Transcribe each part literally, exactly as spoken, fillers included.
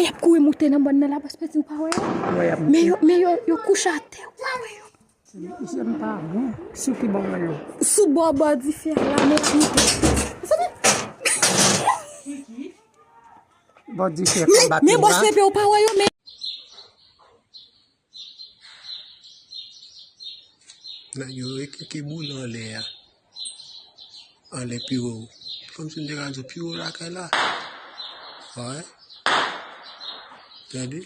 Y ap kouri moute nan bòn nan la, bòs pèdi, ou pa wè yo? Wè, y ap Men yo, men yo, yo kouche atè, ou pa wè yo? Misye m pa bon. Sou ki bò wè yo? Sou bò, bò dife a la, men y ap moute. Bò dife a Men, men bò sepe, ou pa wè yo, men. Nèg yo e ki, ki boule anlè a. Anlè piwo. Kòmsi m te ka di w piwo lakay la. Wè. Tande?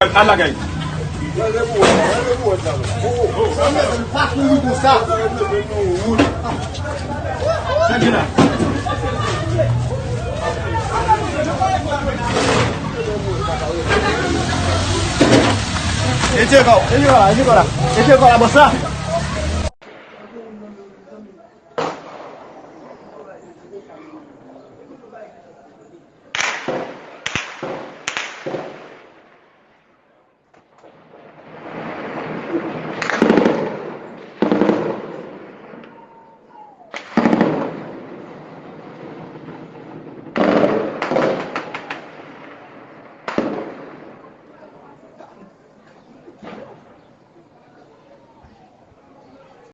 Al lakay. Etye kò, etye kò la, etye kò la, etye kò la, bòs la.